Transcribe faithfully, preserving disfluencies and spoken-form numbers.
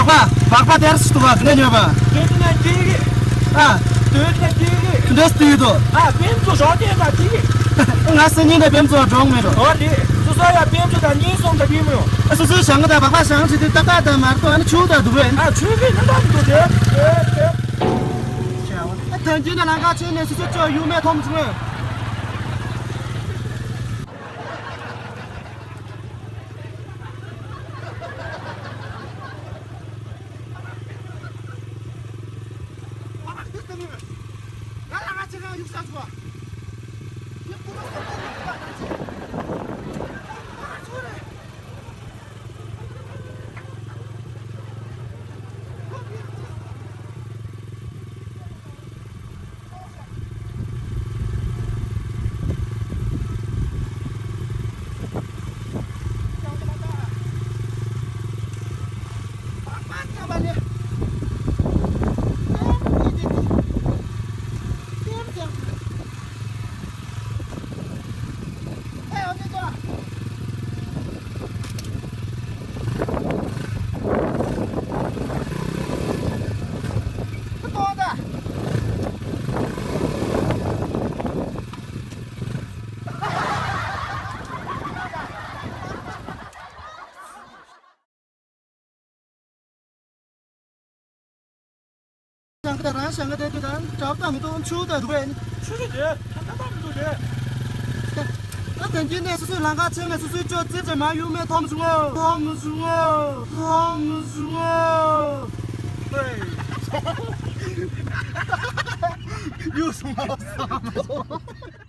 པ། སྦག་སྦག་དེར་སུ་འདུག་ག་ནས་ཉོས་པ། དེ་དེ་ནས་དེ་གི། ཨ། དེ་དེ་དེ་གི། འདྲེས་དུས་དོ། ཨ། བེམ་ཚོ་ཞོག་དེ་ན་དེ་གི། ང་སེ་ཉིན་ནས་བེམ་ཚོ་གྲོང་མེད་འགྲོ། ཨོ་རེད། སོ་སོ་ཡ་བེམ་ཚོ་དང་གཉིས་གསུམ་དང་གི་མོ། ཨ། སོ་སོའི་ཞང་གི་དང་སྦག་སྦག་ཞང་ཆེ་དུས་ཏག་ཏག་དང་མར་ཏོ་ཨ་ནི་ཆུ་དང་འདུག་བས། ཨ། ཆུ་གི་ནི་དང་འདུག་དེ། ཨ། དོན་རྐྱེན་ནི་ལང་ཀ་ཆེན་ནས་སོ་སོ་ཅོ་ཡུ་མེ་ཐོམ་བྱུང་བས། ཞང་གི་དང་རང་ཞང་གི་དེ་དུས་དང་གྲབས་དང་མི་གཏོང་ཆུ་དང་རུ་བས་ནི། ཆུ་ཆུ་དེ་ཐ་ན་པ་མི་འདུག་དེ། ད་དོན་རྐྱེན་ནས་སོ་སོའི་ལང་ཀ་ཆེན་ནས་སོ་སོའི་ཅོ་ཙེ་ཙེ་མ་ཡུ་མེ་ཐོམ་བྱུང་ངོ་། ཐོམ་བྱུང་ངོ་། ཐོམ་བྱུང་ངོ་། ཧེ། ཡུ་སུ་མ་སོང་།